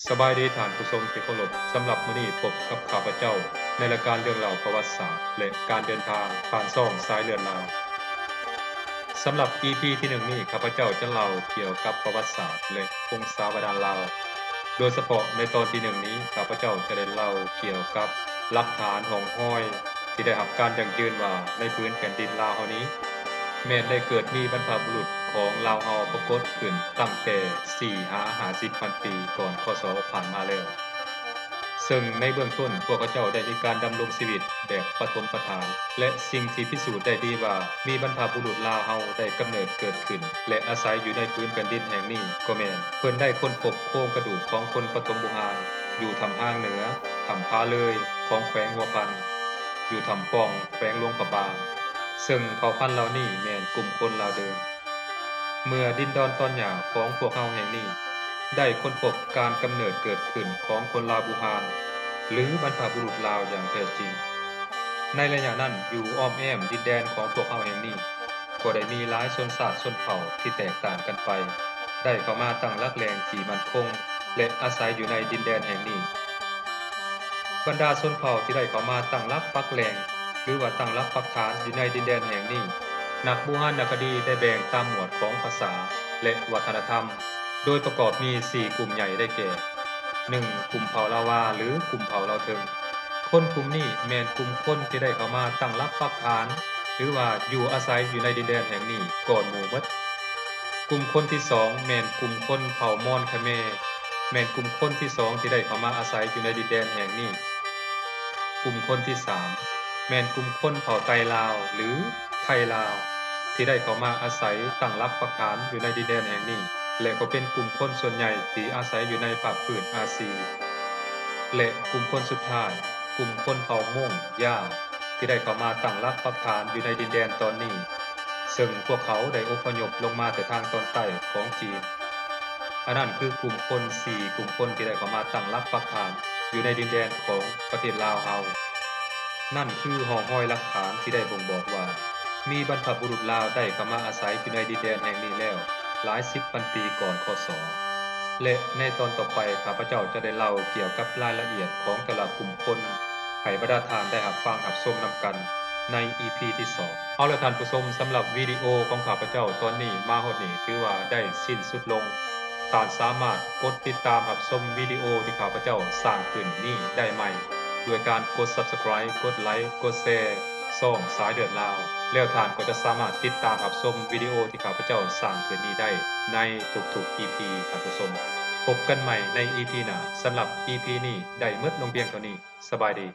ສະບາຍດີທ່ານຜູ້ຊົມທີ່ເຄົາລົບ, ສຳລັບມື້ນີ້ພົບກັບຂ້າພະເຈົ້າໃນລາຍການເລື່ອງລາວປະຫວັດສາດ ແລະ ການເດີນທາງຜ່ານຊ່ອງສາຍເລືອດລາວ. ສຳລັບອີພີທີໜຶ່ງນີ້ ຂ້າພະເຈົ້າຈະເລົ່າກ່ຽວກັບປະຫວັດສາດ ແລະ ວົງສາວະດານລາວ. ໂດຍສະເພາະໃນຕອນທີໜຶ່ງນີ້ ຂ້າພະເຈົ້າຈະໄດ້ເລົ່າກ່ຽວກັບຫຼັກຖານຮ່ອງຮອຍ ທີ່ໄດ້ຮັບການຢັ້ງຢືນວ່າໃນພື້ນແຜ່ນດິນລາວເຮົານີ້ ແມ່ນໄດ້ເກີດມີບັນພະບຸລຸດຂອງລາວເຮົາປາກົດຂຶ້ນຕັ້ງແຕ່ສີ່ຫາຫ້າສິບພັນປີກ່ອນ ຄ.ສ. ຜ່ານມາແລ້ວ. ເຊິ່ງໃນເບື້ອງຕົ້ນພວກເຂົາເຈົ້າໄດ້ມີການດຳລົງຊີວິດແບບປະຖົມປະຖານ ແລະ ສິ່ງທີ່ພິສູດໄດ້ດີວ່າມີບັນພະບຸລຸດລາວເຮົາໄດ້ກຳເນີດເກີດຂຶ້ນ ແລະ ອາໄສຢູ່ໃນພື້ນແຜ່ນດິນແຫ່ງນີ້ກໍແມ່ນເພິ່ນໄດ້ຄົ້ນພົບໂຄງກະດູກຂອງຄົນປະຖົມບູຮານ ຢູ່ຖ້ຳຮ່າງເໜືອ ຖ້ຳຜາເລີຍ ຂອງແຂວງຫົວພັນ ຢູ່ຖ້ຳປ່ອງ ແຂວງຫຼວງພະບາງ, ເຊິ່ງເຜົ່າພັນເຫຼົ່ານີ້ແມ່ນກຸ່ມຄົນລາວເດີມ. ເມື່ອດິນດອນຕອນຫຍ້າຂອງພວກເຮົາແຫ່ງນີ້ ໄດ້ຄົ້ນພົບການກຳເນີດເກີດຂຶ້ນຂອງຄົນລາວບູຮານ ຫຼື ບັນພະບຸລຸດລາວຢ່າງແທ້ຈິງ. ໃນໄລຍະນັ້ນ ຢູ່ອ້ອມແອ້ມດິນແດນຂອງພວກເຮົາແຫ່ງນີ້ ກໍໄດ້ມີຫຼາຍຊົນຊາດຊົນເຜົ່າທີ່ແຕກຕ່າງກັນໄປ ໄດ້ເຂົ້າມາຕັ້ງຫຼັກແຫຼ່ງທີ່ໝັ້ນຄົງ ແລະ ອາໄສຢູ່ໃນດິນແດນແຫ່ງນີ້. ບັນດາຊົນເຜົ່າທີ່ໄດ້ເຂົ້າມາຕັ້ງຫຼັກປັກແຫຼ່ງ ຫຼືວ່າຕັ້ງຫຼັກປັກຖານຢູ່ໃນດິນແດນແຫ່ງນີ້ ນັກບູຮານນະຄະດີໄດ້ແບ່ງຕາມໝວດຂອງພາສາ ແລະ ວັດທະນະທຳ ໂດຍປະກອບມີສີ່ກຸ່ມໃຫຍ່ໄດ້ແກ່: ໜຶ່ງ ກຸ່ມເຜົ່າລາວາ ຫຼື ກຸ່ມເຜົ່າລາວເທິງ. ຄົນກຸ່ມນີ້ແມ່ນກຸ່ມຄົນທີ່ໄດ້ເຂົ້າມາຕັ້ງຫຼັກປັກຖານ ຫຼືວ່າຢູ່ອາໄສຢູ່ໃນດິນແດນແຫ່ງນີ້ກ່ອນໝູ່ໝົດ. ກຸ່ມຄົນທີສອງ ແມ່ນກຸ່ມຄົນເຜົ່າມອນຄະແມ ແມ່ນກຸ່ມຄົນທີສອງທີ່ໄດ້ເຂົ້າມາອາໄສຢູ່ໃນດິນແດນແຫ່ງນີ້. ກຸ່ມຄົນທີສາມ ແມ່ນກຸ່ມຄົນເຜົ່າໄຕລາວ ຫຼື ໄທລາວ ທີ່ໄດ້ເຂົ້າມາອາໄສຕັ້ງຫຼັກປັກຖານຢູ່ໃນດິນແດນແຫ່ງນີ້ ແລະ ກໍເປັນກຸ່ມຄົນສ່ວນໃຫຍ່ທີ່ອາໄສຢູ່ໃນພາກພື້ນອາຊີ. ແລະ ກຸ່ມຄົນສຸດທ້າຍ ກຸ່ມຄົນເຜົ່າມົ້ງ ຢາວ ທີ່ໄດ້ເຂົ້າມາຕັ້ງຫຼັກປັກຖານຢູ່ໃນດິນແດນຕອນນີ້ ເຊິ່ງພວກເຂົາໄດ້ອົບພະຍົບລົງມາແຕ່ທາງຕອນໃຕ້ຂອງຈີນ. ອັນນັ້ນຄືກຸ່ມຄົນສີ່ກຸ່ມຄົນທີ່ໄດ້ເຂົ້າມາຕັ້ງຫຼັກປັກຖານຢູ່ໃນດິນແດນຂອງປະເທດລາວເຮົາ. ນັ້ນຄືຮ່ອງຮອຍຫຼັກຖານທີ່ໄດ້ບົ່ງບອກວ່າ ມີບັນພະບຸລຸດລາວໄດ້ເຂົ້າມາອາໄສຢູ່ໃນດິນແດນແຫ່ງນີ້ແລ້ວຫຼາຍສິບພັນປີກ່ອນ ຄ.ສ. ແລະ ໃນຕອນຕໍ່ໄປ ຂ້າພະເຈົ້າຈະໄດ້ເລົ່າກ່ຽວກັບລາຍລະອຽດຂອງແຕ່ລະກຸ່ມຄົນ ໃຫ້ບັນດາທ່ານໄດ້ຮັບຟັງຮັບຊົມນຳກັນໃນອີພີທີສອງ. ເອົາລະທ່ານຜູ້ຊົມ, ສຳລັບວິດີໂອຂອງຂ້າພະເຈົ້າຕອນນີ້ມາຮອດນີ້ ຖືວ່າໄດ້ສິ້ນສຸດລົງ. ທ່ານສາມາດກົດຕິດຕາມຮັບຊົມວິດີໂອທີ່ຂ້າພະເຈົ້າສ້າງຂຶ້ນນີ້ໄດ້ໃໝ່ ດ້ວຍການກົດ Subscribe ກົດໄລຄ໌ ກົດແຊ ຊ່ອງສາຍເລືອດລາວ ແລ້ວທ່ານກໍຈະສາມາດຕິດຕາມຮັບຊົມວິດີໂອທີ່ຂ້າພະເຈົ້າສ້າງຂຶ້ນນີ້ໄດ້ໃນທຸກໆອີພີ. ທ່ານຜູ້ຊົມ, ພົບກັນໃໝ່ໃນອີພີໜ້າ. ສຳລັບອີພີນີ້ໄດ້ໝົດລົງພຽງເທົ່ານີ້. ສະບາຍດີ.